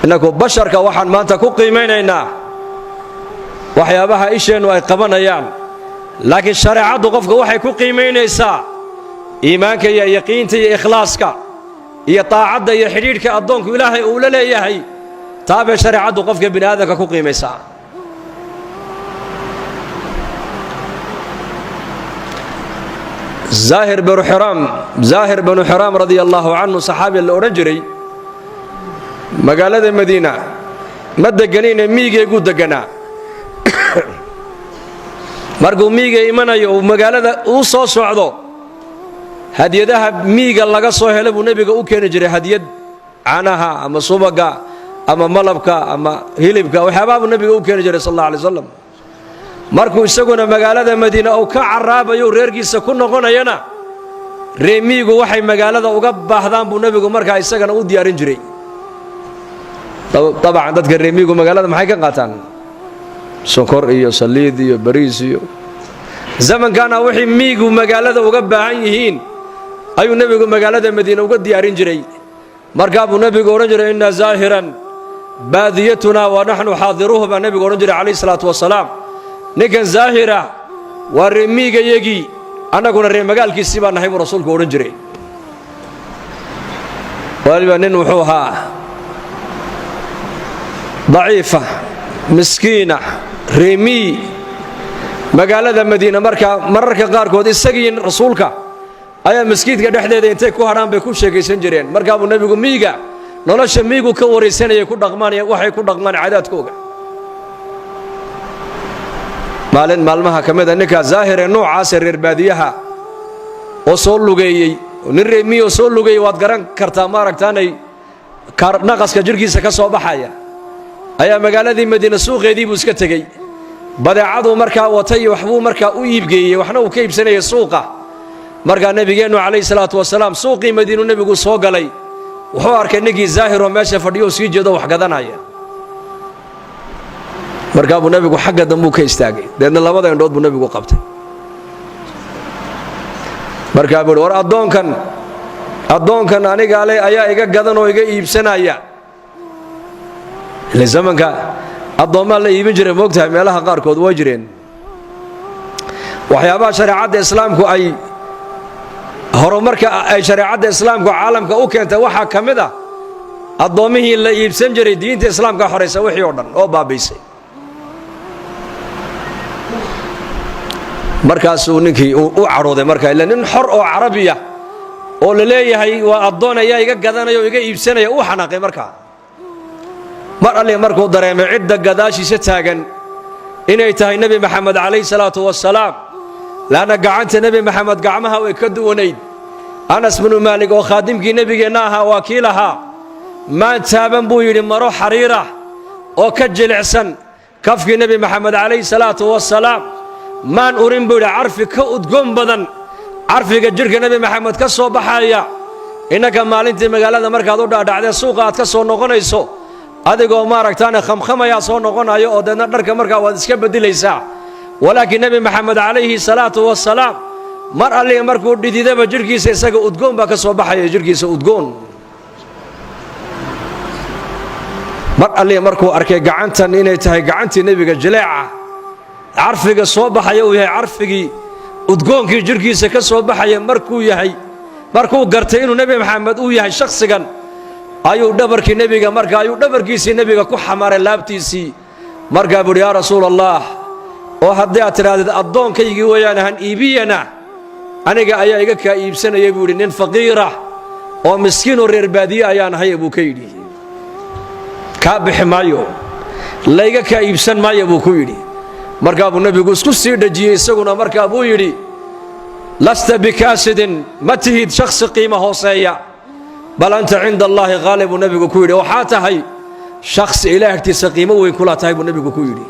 Innaku basharka waxaan maanta ku qiimaynaynaa waxyaabaha isheennu ay qabanayaan, laakiin shareecaddu qofka waxay ku qiimaynaysaa iimaanka iyo yaqiinta iyo ikhlaaska iyo taacadda iyo xidhiidhka addoonku Ilaahay uu la leeyahay. Taa bay shareecaddu qofka bini aadamka ku qiimaysaa. Zaahir binu xiraam, Zaahir binu Xiraam radia allaahu canhu, saxaabi la odhan jiray, magaalada Madiina ma deganayne, miigeyguu deganaa. Markuu miiga imanayo, uu magaalada uu soo socdo, hadiyadaha miiga laga soo helo buu nebiga u keeni jiray. Hadiyad caanaha ama subaga ama malabka ama hilibka, waxyaabaha buu nebiga u keeni jiray sal alla alay slam. Markuu isaguna magaalada Madiina uu ka caraabayo, reerkiisa ku noqonayana, reemiigu waxay magaalada uga baahdaan buu nebigu markaa isagana u diyaarin jiray. Dabcan dadka reemiigu magaalada maxay ka qaataan? Sonkor iyo saliid iyo bariis. Iyo zamankaana wixii miigu magaalada uga baahan yihiin ayuu nebigu magaalada Madiina uga diyaarin jiray. Markaa buu nebigu odhan jiray: "Inna zaahiran baadiyatunaa wa naxnu xaadiruuhu," baa nebigu odhan jiray calayhi salaatu wasalaam. Ninkan zaahira waa reemiigayagii, annaguna ree magaalkiisii baa nahay, buu rasuulku odhan jiray. Waliba nin wuxuu ahaa daciifa, miskiina, reemii magaalada Madiina. Markaa mararka qaarkood isagii rasuulka ayaa maskiidka dhexdeeda intay ku hadhaan bay ku sheekaysan jireen. Markaa buu nebigu miiga, nolosha miigu ka waraysanayay, ku dhaqmaan, waxay ku dhaqmaan, cadaadkooga. Maalin maalmaha ka mida, ninkaa zaahiree noocaasee reer baadiyaha oo soo lugeeyey, nin reemiy oo soo lugeeyey, waad garan kartaa, maaragtaanay naqaska jidhkiisa ka soo baxaya, ayaa magaaladii Madiina suuqeedii buu iska tegey. Badeecaduu markaa watay waxbuu markaa u iibgeeyey, waxna uu ka iibsanayay suuqa. Markaa nebigeennu calayhi salaatu wasalaam suuqii Madiinuu nebigu soo galay. Wuxuu arkay ninkii zaahiroo meesha fadhiyo, sii jeedo, wax gadanaya. Markaa buu nebigu xagga dambuu ka istaagay, deedna labada indhood buu nebigu qabtay. Markaa buu uhi: "War addoonkan, addoonkan anigaa le ayaa iga gadan oo iga iibsanaya." Ile zamanka addoommaa la iibin jiray, moogtahay, meelaha qaarkood waa jireen. Waxyaabaha shareecadda islaamku ay horumarka ay shareecadda islaamku caalamka u keentay waxaa ka mid ah addoommihii la iibsan jiray. Diinta islaamka xoraysa wixii oo dhan oo baabaysay. Markaasuu ninkii u cadhooday markaa, ila nin xor oo carabiya oo la leeyahay waa addoon ayaa iga gadanaya oo iga iibsanaya. Uu xanaaqay markaa. Mar alli markuu dareemay cidda gadaashiisa taagan inay tahay Nebi Maxamed calayhi salaatu wasalaam, laanna gacanta Nebi Maxamed gacmaha way ka duwanayd. Anas binu Maalik oo khaadimkii nebigeenna ahaa waa kii lahaa: "Maan taaban," buu yidhi, "maro xariirah oo ka jilicsan kafkii Nebi Maxamed calayhi salaatu wasalaam. Maan urin," buu yidhi, "carfi ka udgoon badan carfiga jidhka Nebi Maxamed ka soo baxaya." Innaka maalintii magaalada markaad u dhaadhacdee suuqa aad ka soo noqonayso, adigoo maaragtaane khamkhamayaa soo noqonayo, oo deedna dharka markaa waad iska beddelaysaa. Walaakiin Nebi Maxamed calayhi salaatu wasalaam mar alliga markuu dhididaba jidhkiisa isaga udgoon baa ka soo baxaya, jidhkiisa udgoon. Mar alliga markuu arkay gacantan inay tahay gacantii nebiga, jileeca carfiga soo baxaya uu yahay carfigii udgoonkii jidhkiisa ka soo baxaya markuu yahay, markuu gartay inuu Nebi Maxamed uu yahay shakhsigan, ayuu dhabarkii nebiga marka ayuu dhabarkiisii nebiga ku xamaray laabtiisii. Markaa buuhi: "Yaa Rasuul Allah, oo haddii aad tidhaahdid addoonkaygii weeyaan han iibiyana, aniga ayaa iga kaa iibsanaya," buu yidhi. "Nin faqiirah oo miskiinoo reer baadiye ayaan ahay," buu ka yidhi. "Kaa bixi maayo, layga kaa iibsan maayo," buu ku yidhi. Markaa buu nebigu isku sii dhejiyey isaguna. Markaa buu yidhi: "Lasta bikaasidin, ma tihid shakhsi qiimo hooseeya, bal anta cinda allaahi qaali," buu nebigu ku yidhi. "Waxaa tahay shakhsi Ilaah agtiisa qiimo weyn kula tahay," buu nebigu ku yidhi.